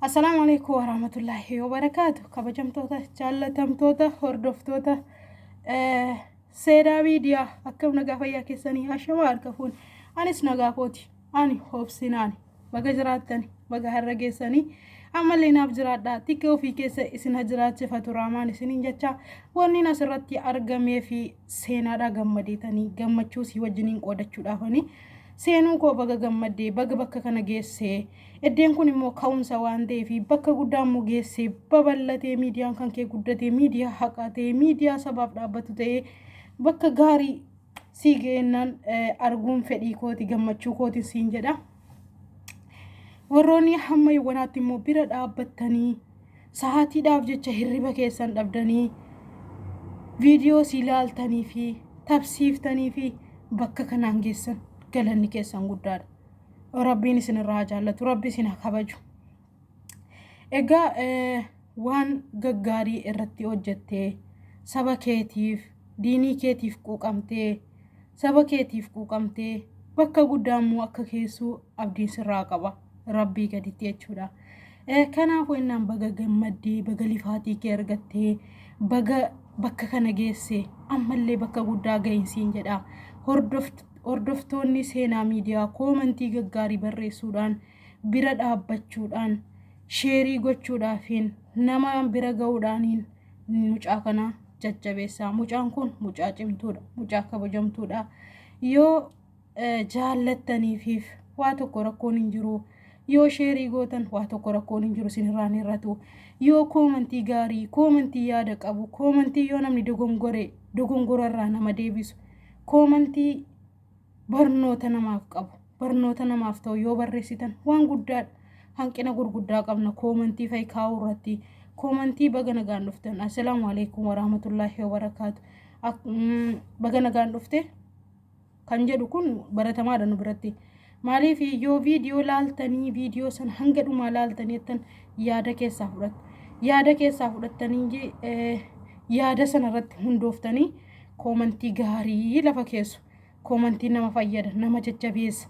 Assalaamu alaikum warahmatullaahi wabarakaatu. Kabajamtoota, jaallatamtoota, hordoftoota Seedaa Miidiyaa, akkam nagaa fayyaa keessanii? Ashamaa harka fuune. Anis nagaa kooti. Ani hoobsinaani. Baga jiraattani, baga har'a geessanii. Ammallee naaf jiraadhaa. Tikka ofii keessa isin ha jiraachifatu raamaan isiniin jecha wanni asirratti argamee fi seenaadhaa gammadeetanii gammachuu sii wajjiniin qoodachuudhaafanii. Seenuu koo, baga gammaddee, baga bakka kana geessee. Iddeen kun immoo ka'umsa waan ta'eef bakka guddaa immoo geessee babal'atee, miidiyaan kan kee guddatee, miidiyaa haqaa ta'ee, miidiyaa sabaaf dhaabbatu ta'ee bakka gaarii sii ga'ennaan arguun fedhii kooti, gammachuu kooti siin jedha. Warroonni hamma yawwanaatti immoo bira dhaabbattanii sa'aatiidhaaf jecha hirriba keessan dhabdanii viidiyoo sii laaltanii fi tabsiiftanii fi bakka kanaan geessan, galanni keessan guddaadha. Rabbiin isin irraa haa jaallatu, Rabbi isin haa kabaju. Egaa waan gaggaarii irratti hojjettee, saba keetiif, diinii keetiif quuqamtee, saba keetiif quuqamtee bakka guddaa immoo akka keessuu abdiin sirraa qaba Rabbii gaditti jechuudha. Kanaafuu innaan baga gammaddee, baga lifaatii kee argattee, baga bakka kana geesse, ammallee bakka guddaa gahinsiin jedha. Hordoftoonni Seenaa Miidiyaa koomantii gaggaarii barreessuudhaan, bira dhaabbachuudhaan, share gochuudhaafiin, nama bira ga'uudhaaniin mucaa kana jajjabeessaa. Mucaan kun mucaa cimtuudha, mucaa kabajamtuudha. Yoo jaallattaniifiif waa tokko rakkoon hin jiru. Yoo share gootan waa tokko rakkoon hin jiru, isinirraan hir'atu. Yoo koomantii gaarii, koomantii yaada qabu, koomantii yoo namni dogongore dogongorarraa nama deebisu, koomantii barnoota namaaf qabu, barnoota namaaf ta'u yoo barreessitan waan guddaadha. Hanqina gurguddaa qabna koomantii fa'i kaa'uu irratti. Koomantii baga nagaan dhuftan, assalaamu alaikum warahmatullaahi wabarakaatu, baga nagaan dhufte kan jedhu kun baratamaadha nu biratti. Maaliif? Yoo viidiyoo laaltanii, viidiyoo sana hanga dhumaa laaltanii jettan yaada keessaa fudhattu. Yaada keessaa fudhattanii yaada sana irratti hundooftanii koomantii gaarii lafa keessu. Koomantiin nama fayyada, nama jajjabeessa.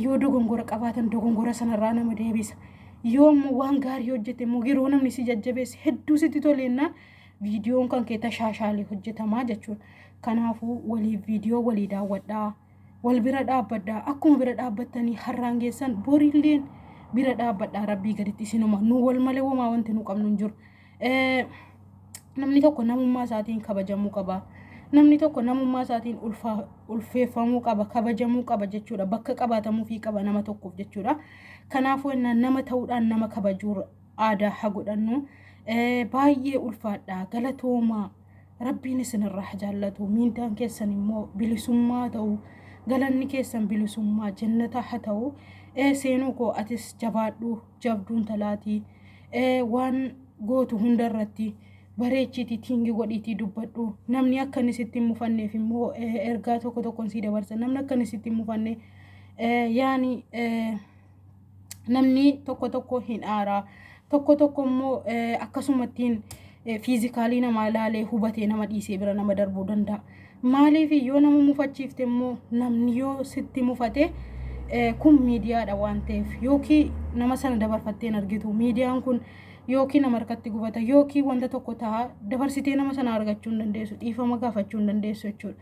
Yoo dogongora qabaatan dogongora sanarraa nama deebisa. Yoo immoo waan gaarii hojjete immoo yeroo namni si jajjabeesse hedduu sitti toleennaan viidiyoon kan kee tashaashaalee hojjetamaa jechuudha. Kanaafuu waliif viidiyoo walii daawwadhaa. Wal bira dhaabbadhaa. Akkuma bira dhaabbattanii har'aan geessan borilleen bira dhaabbadhaa. Rabbii gaditti isinuma nu wal malee womaa wanti nu qabnu hin jiru. Namni tokko namummaa isaatiin kabajamuu qaba. Namni tokko namummaa isaatiin ulfeeffamuu qaba, kabajamuu qaba jechuudha. Bakka qabaatamuufii qaba nama tokkoof jechuudha. Kanaafuu innaan nama ta'uudhaan nama kabajuu aadaa haa godhannu. Baay'ee ulfaadha. Galatoomaa. Rabbiin isinirraa haa jaallatu. Miindaan keessan immoo bilisummaa ta'u. Galanni keessan bilisummaa jannata haa ta'u. Seenuu koo, atis jabaadhu, jabduun talaatii. Waan gootu hunda irratti bareechiitii tiingi godhiitii dubbadhu. Namni akka inni sitti hin mufanneef immoo ergaa tokko tokkoon sii dabarsa. Namni akka inni sitti hin mufanne, yaani namni tokko tokko hin aaraa. Tokko tokko immoo akkasumattiin physically namaa ilaalee hubatee nama dhiisee bira nama darbuu danda'a. Maaliif? Yoo nama mufachiifte immoo, namni yoo sitti mufate, kun miidiyaadha waan ta'eef, yookiin nama sana dabarfattee hin argitu. Miidiyaan kun yookiin nama harkatti gubata yookiin wanta tokko ta'a, dabarsitee nama sana argachuu hin dandeessu, dhiifama gaafachuu hin dandeessu jechuudha.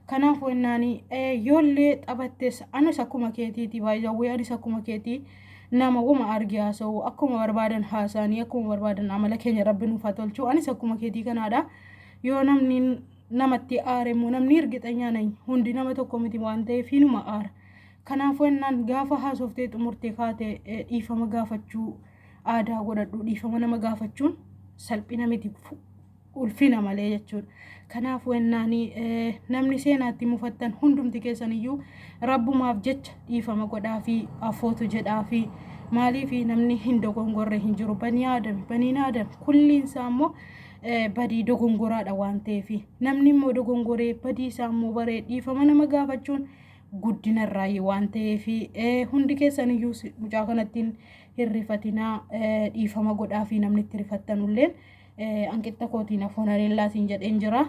Kanaafuu ennaani yoollee taphattes, anis akkuma keetiiti, baay'ee anis akkuma keetii nama wama arge haasa'u, akkuma barbaadan haasa'anii, akkuma barbaadan amala keenya Rabbi nuuf haa tolchu. Anis akkuma keetii kanaadha. Yoo namni namatti aare immoo, namni hirgixanyaa nañ hundi nama tokko miti waan ta'eef hinuma aara. Kanaafuu ennaan gaafa haasoftee xumurtee kaate dhiifama gaafachuu aadaa godhadhu. Dhiifama nama gaafachuun salphina miti, ulfina malee jechuudha. Kanaafuu ennaani namni seenaatti mufattan hundumti keessan iyyuu rabbumaaf jecha dhiifama godhaa fi afootu jedhaa fi maaliif? Namni hin dogongorre hin jiru. Banii aadam, baniin aadam kulliinsaa immoo badii dogongoraadha waan ta'eef, namni immoo dogongoree badii isaa immoo baree dhiifama nama gaafachuun guddina irraayi waan ta'eef, hundi keessan iyyuu mucaa kanattiin hin rifatinaa, dhiifama godhaa fi namni itti rifattanulleen hanqitta kootiin afoon areellaatiin jedheen jira.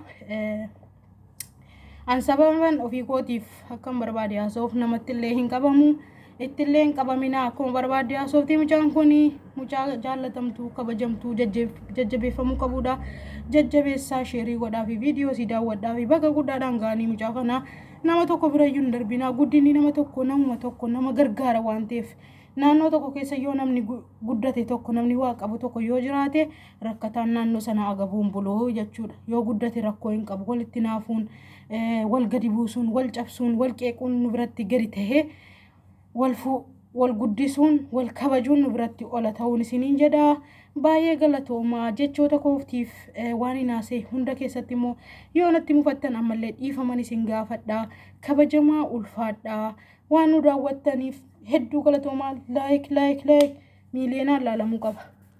An sababan ofii kootiif akkan barbaade haasa'uuf namatti illee hin qabamu. Ittillee hin qabaminaa akkuma barbaadde haasofti mucaan kun mucaa jaallatamtuu kabajamtuu jajjabeeffamuu qabudha. Jajjabeessaa sheerii godhaa fi viidiyoo si daawwadhaa fi bakka guddaadhaan ga'anii mucaa kana nama tokko birayyuu hin darbinaa. Guddinni nama tokko namuma tokko nama gargaara waan ta'eef naannoo tokko keessa yoo namni guddate tokko namni waa qabu tokko yoo jiraate rakkataan naannoo sana agabuun buluu jechuudha. Yoo guddate rakkoo hin qabu walitti naafuun wal gadi buusuun wal cabsuun wal qeequun nu biratti gadi tahee wal wal guddisuun wal kabajuun nu biratti ola ta'uun isiniin jedha. Baay'ee galatoomaa jechoota kooftiif waan hin haasee hunda keessatti immoo yoo natti mufattan ammallee dhiifaman isin gaafadha. Kabajamaa ulfaadha. Waan nu daawwattaniif hedduu galatoomaa like like like miiliyoonaan laalamuu qaba.